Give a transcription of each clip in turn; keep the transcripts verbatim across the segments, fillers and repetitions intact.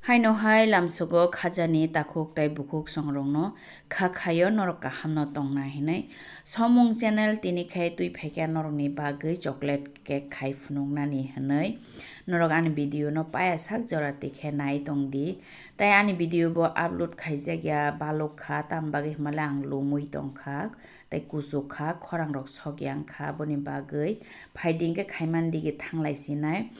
Haino hai lamsogo khajani takhuk tai bukhuk songrokno kha khaio norok kahamno tongna hinwi. Somung channel tini khai twi phaikha norokni bagwi chocolate cake khai phunuknani hinwi. Norok ani video no paya sak jora tikhe nai tongdi. Tai ani video bo upload khaijak ya balok kha, tam bagwi hwnmale ang lumwi tongkha. Tai kuchuk kha, khorang rok sok yang kha, boni bagwi phaidi hinkhe khaimani digi thanglai sinai.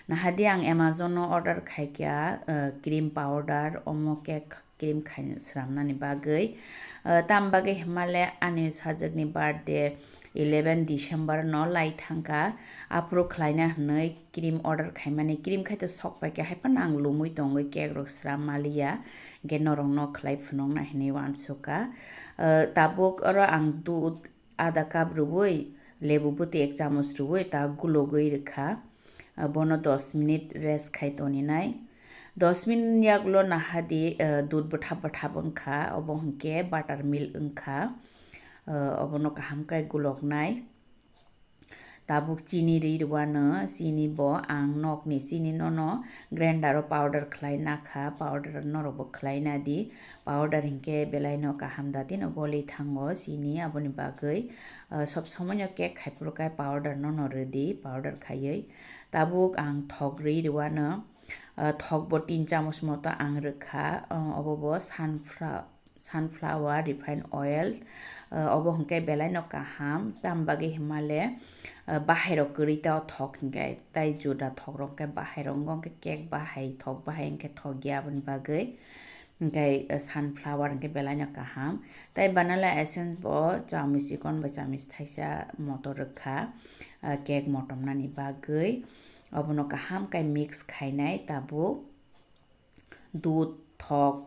Nahadi ang Amazon no order khaikha, uh, cream powder, omo cake cream khai sramnani bagwi. Uh, tam bagwi hwnmale ani sajwkni birthday eleven December no lai thangkha, aphuru khlaina hwnwi cream order khaimani, cream khai to sok paikha, hai phano ang lumwi tongwi cake rok sram maliya, hinkhe norokno khlai phunukna hinwi uansukha. Uh, tabuk oro ang dudh adha cup rwui, lebu bwtwi ek chamoch rwui ta gulogwi rwkha. Uh, bono dos minute rest khai toninai. Dos minute yagulo nahadi, uh, dudh bwthap bwthap wngkha, obo hinkhe butter milk wngkha. Uh, obono kaham khe guloknai. Tabuk chini ri rwano, chini bo ang nokni chini nono grinder o powder khlai nakha, powder norok bo khlai nadi, powder hinkhe belai no kaham da tino goli thango chini, aboni bagwi, ah, sob somoi no cake khai phuru khe powder nono rwdi, powder khaiwi. Tabuk ang thok ri rwano, ah, thok bo tin chamoch moto ang rwkha, ah, obo bo sunflower sunflower, refined oil, ah, obo hinkhe belai no kaham, tam bagwi hwnmale, ah, bahai rok kwrwi ta o thok hinkhe, tai juda thok rok hinkhe bahai rok wngkha, hinkhe cake bahai, thok bahai hinkhe thok ya, aboni bagwi hinkhe, ah, sunflower hinkhe belai no kaham. Tai vanilla essence bo chamoch chikon bai chamoch thaisa moto rwkha, ah, cake motomnani bagwi, obono kaham khe mix khainai tabuk. Dudh thok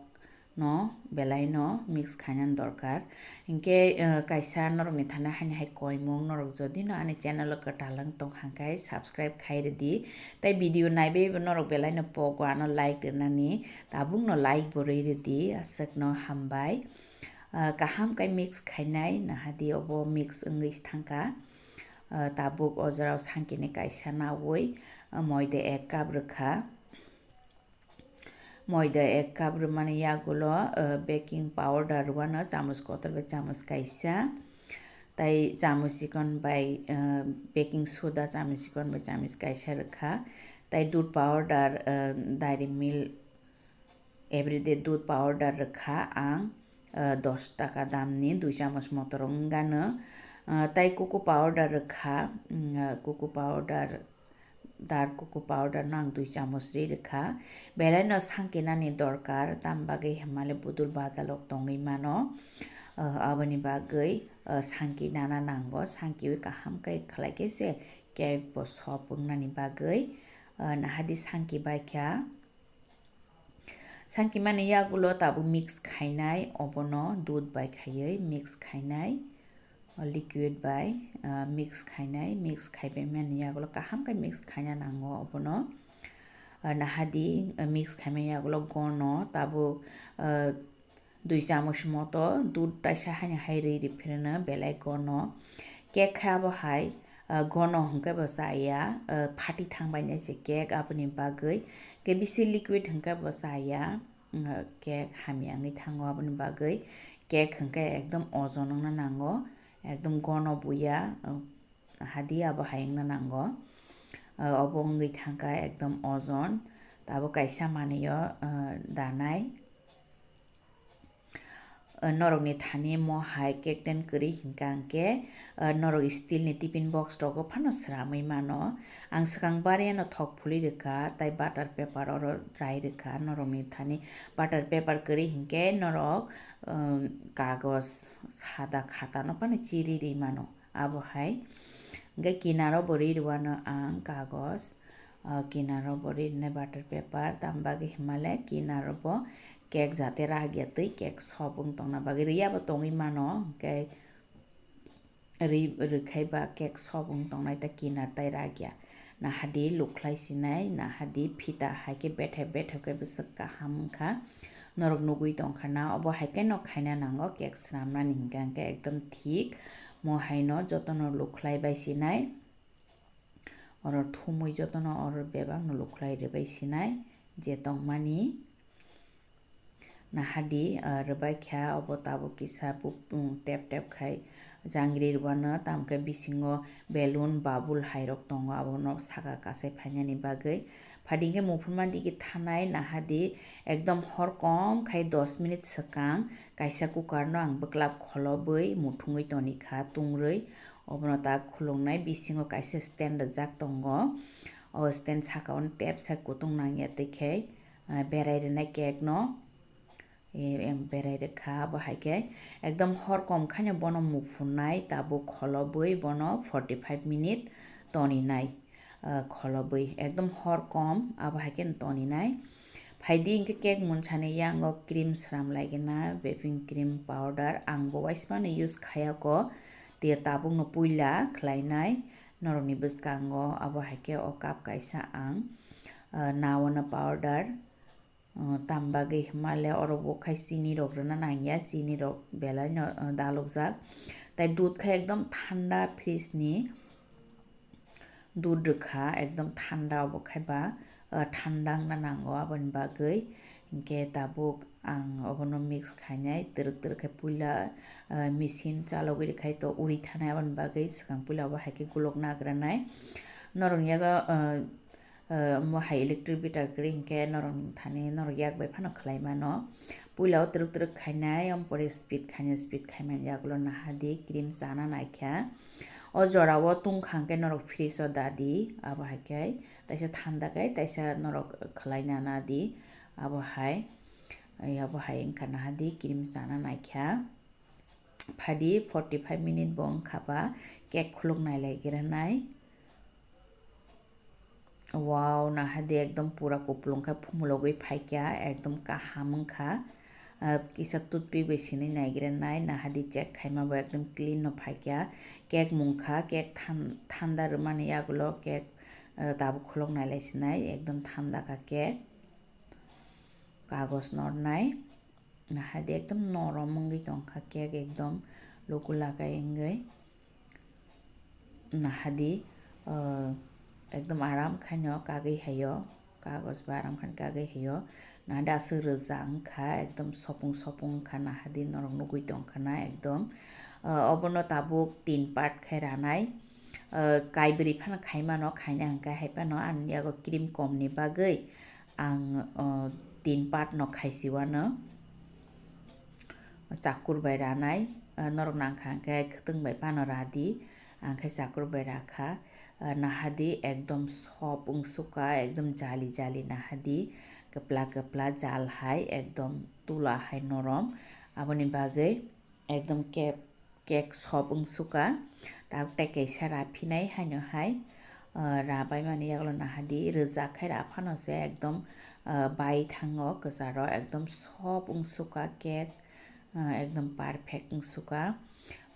no belai no mix khainani dorkar. Hinkhe, eh, kaisa norokni thani haini hai koimung, norok jodi no ani channel o kwtal wng tong kha khe subscribe khai rwdi. Tai video naibai bo norok belai no pogo ano like rwnani, tabuk no like bo rwi rwdi, aswk no hambai. Ah, kaham khe mix khainai, nahadi obo mix wngwi thangkha. Ah, tabuk o jorao sankini kaisa naui, ah, moida ek cup rwkha. Moida ek cup rwmani yagulo, ah, baking powder rwano chamoch kotor bai chamoch kaisa. Tai chamoch chikon bai, ah, baking soda chamoch chikon bai chamoch kaisa rwkha. Tai dudh powder, ah, dairy milk, everyday dudh powder rwkha ang, ah, dos taka damni dui chamoch motor wngano. Ah, tai cocoa powder rwkha, mm, ah, cocoa powder, dark cocoa powder no ang dui chamoch ri rwkha. Belai no sankinani dorkar, tam bagwi hwnmale budul badalok tongwi mano. Ah, aboni bagwi, ah, sankinana nango, sankiwi kaham khe khlai khe se cake bo soft wngnani bagwi. Ah, nahadi sanki baikha. Sankimani yagulo tabuk mix khainai, obono dudh bai khaiwi mix khainai, o liquid bai, ah, mix khainai, mix khaibaimani yagulo kaham khe mix khaina nango obono. Ah, nahadi, ah, mix khaimani yagulo gono tabuk, ah, dui chamoch moto dudh taisa haino hai rwi riphreno belai gono. Cake khe abo hai, ah, gono hwnkhe bo chaya, ah, phati thangbainai se cake aboni bagwi. Khe bisi liquid hwnkhe bo chaya, ah, cake hamya wngwi thango aboni bagwi. Cake hwnkhe ekdom ojon wngna nango, ekdom gono buya, ah, hadi abo hai wngna nango. Ah, obo wngwi thangkha ekdom ojon. Tabuk kaisa manwi-o, ah, danai. Ah, norokni thani mo hai cake tin kwrwi hinkha hinkhe, ah, norok steel ni tiffin box rogo phano sramwi mano. Ang swkang bariano thok phulwi rwkha, tai butter paper oro rai rwkha. Norokni thani butter paper kwrwi hinkhe norok, ah, kagos sada khata no phano chiri ri mano. Abo hai. Hingke kinaro bo ri rwano ang kagos. O kinaro bo ri rwnai butter paper, tam bagwi himale kinaro bo cake jate rak ya twi cake soft wng tongna bagwi rwya bo tongwi mano. Hingke ri, rwkhai ba cake soft wng tongnai ta kinar tai rak ya. Nahadi lukhlai sinai, nahadi phita hai khe bethep bethep khe bwswk kaham wngkha. Norok nugwi tongkha na, obo hai khe no khaina nango, cake swnamnani hinkhe, hinkhe ekdom thik. Mo hai no jotono lukhlai bai sinai. Oro thumwi jotono oro bebak no lukhlai rwbai sinai. Je tongmani, Nahadi, ah, rwbaikha, obo tabuk kisa bu-, um, tep tep khai jangri rwano, tamkhe bisingo balloon, bubble hairok tongo, abono saka kasai phainani bagwi. Phadi hwnkhe muphunma digi thanai, nahadi, ekdom hor kom khai dos minute swkang kaisa cooker no ang bwklap kholobwi muthungwi tonikha, tungrwi. Obono ta khulungnai, bisingo kaisa stand rijak tongo. O stand saka-o tep sai kutung nangya twi khe, ah, berai rwnai cake no. E, em, berai rwkha, abo hai khe ekdom hor kom khaino bono muphunai, tabuk kholobwi bono forty five minute toninai, ah, kholobwi ekdom hor kom, abo hai khe toninai. Phaidi hwnkhe cake munsani yango cream sram laigena, whipping cream powder, ang bo waismano use khayako, tei tabukno puila khlainai norokni bwskango, abo hai khe o cup kaisa ang, ah, naona powder, uh, tam bagwi hwnma le oro bo khai chini rok rwna nangya, chini rok belai no, uh, dalokjak. Tai dudh khai ekdom thanda fridge ni dudh rwkha, ekdom thanda obo khai ba, uh, thanda wngna nango aboni bagwi. Hinkhe tabuk ang obono mix khainai, twrwk twrwk khai puila, uh, machine chalogwi rwkhai to uri thanai, aboni bagwi swkang puila obo hai khe gulok nagranai. Norok yago, uh, uh, omo hai electric beater kwrwi hinkhe norok thani norok yak bai phano khlai mano. Puila o twrwk twrwk khainai, omo pore speed khainai, speed khaimani yagulo nahadi cream chana naikha. O jora o tungkha hinkhe norok fridge o dadi, abo hai khe taisa thanda khe taisa norok khlai nana di, abo hai, abo hai wngkha nahadi cream chana naikha. Phadi forty five minute bo wngkha ba cake khuluk nailai granai. Wow, nahadi ekdom pura kupulung khe phumulogwi phaikha, ekdom kaham wngkha. Ah, kisa toothpick bai sinwi naigranai, nahadi check khaima bo ekdom clean no phaikha. Cake mungkha, cake than-, thanda rwmani yagulo cake, ah, tabuk khulok nailai sinai, ekdom thanda kha cake. Kagos nornai. Nahadi ekdom norom wngwi tongkha cake, ekdom luku lakai wngwi. Nahadi, ah, ekdom aram khaino kagwi haio, kagos ba aram khaino kagwi haio. Nahadi aswk rwja wngkha, ekdom sopung sopung wngkha, nahadi norok nugwi tongkha na ekdom. Ah, obono tabuk tin part khai ranai. Ah, kaibrwi phano khaimano, khaina hwnkhe hai phano ani yago cream komni bagwi ang, ah, tin part no khaisiwano. Chakur bai ranai, ah, norok nangkha hwnkhe khwtwng bai phano radi, ang khe chakur bai rakha. Ah, nahadi ekdom soft wngsuka, ekdom jali jali nahadi, kwpla kwpla jal hai, ekdom tula hai norom. Aboni bagwi ekdom cake, cake soft wngsuka. Tabuk tei kaisa raphinai haino hai, ah, rabaimani yagulo nahadi rwjak khai raphano se ekdom, ah, bai thango kwcharo, ekdom soft wngsuka cake, ah, ekdom perfect wngsuka,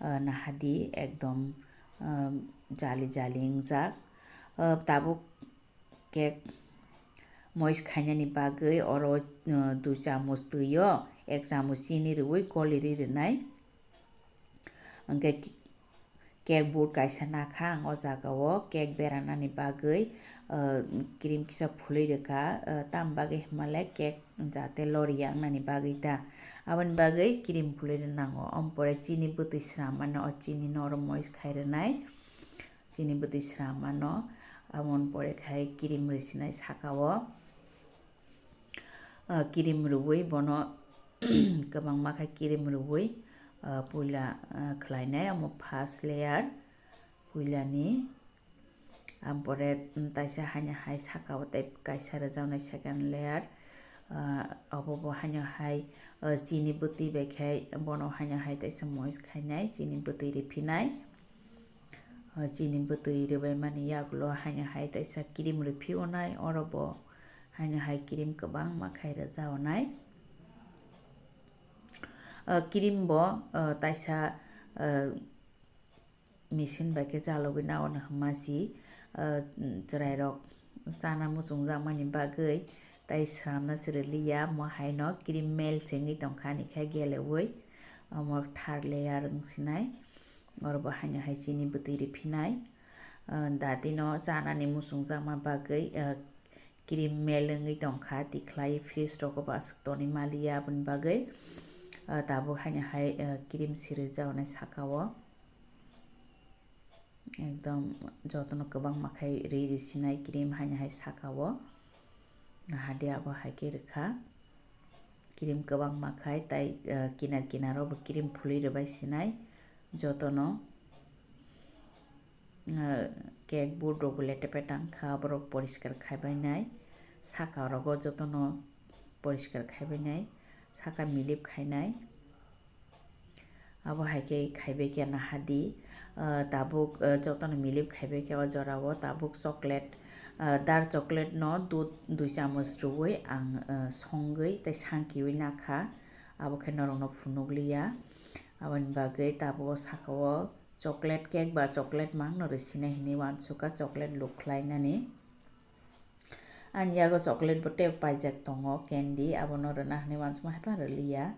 ah, nahadi ekdom, ah, jali jali wngjak. Ah, tabuk cake moist khainani bagwi oro, ah, dui chamuch twi o ek chamuch chini rwui goli ri rwnai. Hwnkhe cake board kaisa nakha ang o jaga o cake beranani bagwi, ah, cream kisa phulwi rwkha, ah, tam bagwi hwnmale cake jate loriya wngnani bagwi ta. Aboni bagwi cream phulwi rwnango. Omo pore chini bwtwi swnam mano, o chini no oro moist khai rwnai. Chini bwtwi swnam mano. Aboni pore khai cream rwsinai saka o. Ah, kirim rwui bono kwbangma khe kirim rwui, ah, puila, ah, khlainai, omo first layer puilani. Ampore, mm, taisa haino hai saka o tei kaisa rwjaknai second layer. Ah, obo bo haino hai, ah, chini bwtwi bai khe bono haino hai taisa moist khainai, chini bwtwi riphinai. O chini bwtwi rwbaimani yagulo haino hai taisa kirim rwphi onai, oro bo haino hai kirim kwbangma khai rwja onai. O kirim bo, o taisa, o machine bai khe chalogwi na ono hwnma si, o chwrairok chana muchungjakmani bagwi tai swnamna se rwliya, omo haino kirim mel se wngwi tongkha ani khe geleui. Omo thar layer wngsinai. Oro bo haino hai chini bwtwi riphinai. Ah, dati no chanani muchungjakma bagwi, ah, Cream mel wngwi tongkha, tikhlai freeze rogo bo aswk tonwi maliya, aboni bagwi, ah, tabuk haino hai, ah, cream sirwi jaonai saka o. Ekdom jotono kwbangma khai ri ri sinai cream haino hai saka o. Nahadi abo hai khe rwkha. Cream kwbangma khai tai, ah, kinar kinaro bo cream phulwi rwbai sinai jotono. Ah, cake board rok bo letepe tangkha, borok poriskar khaibainai, saka rogo jotono poriskar khaibainai, saka milip khainai. Abo hai khe khaibai khe nahadi, ah, tabuk, ah, jotono milip khaibai khe o jorao tabuk chocolate, ah, dark chocolate no dud dui chamoch rwui ang, ah, songwi tei sankiui nakha, abo khe norokno phunukliya. Aboni bagwi tabuk o saka o chocolate cake ba chocolate mangno rwsinai hinwi uansukha, chocolate luk khlainani. Ani yago chocolate bo tei paijak tongo, candy, abono rwna hinwi uansukma haiphano rwliya.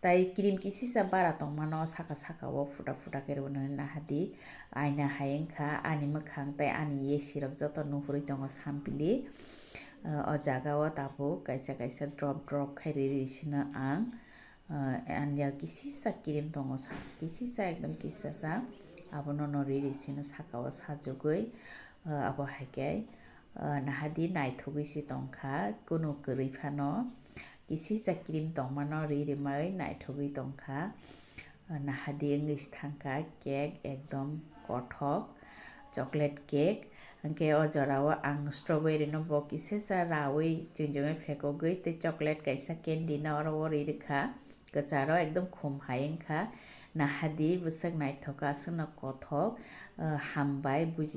Tai cream kisisa bara tongmano saka saka o futa futa khe rwna nahadi, aina hai wngkha ani mwkhang tei ani yesi rok joto nuhurwi tongo sampili. O jaga o tabuk kaisa kaisa drop drop khai ri ri sino ang. Ah, ani yago kisisa cream tongo sa, kisisa ekdom kisisa sa, abono no ri ri sino saka o sajagwi, ah, abo hai khe, ah, nahadi naithogwi se tongkha, kunu kwrwi phano kisisa cream tongmano ri rimai naithogwi tongkha, ah, nahadi wngwi se thangkha cake ekdom kothok. Chocolate cake. Hwnkhe o jorao ang strawberry no bo kisisa raui chwngjwngwi phekogwi tei chocolate kaisa candy no oro o ri rwkha. Kwcharo ekdom khum hai wngkha. Nahadi bwswk naithok aswkno kothok, ah, hambai buji.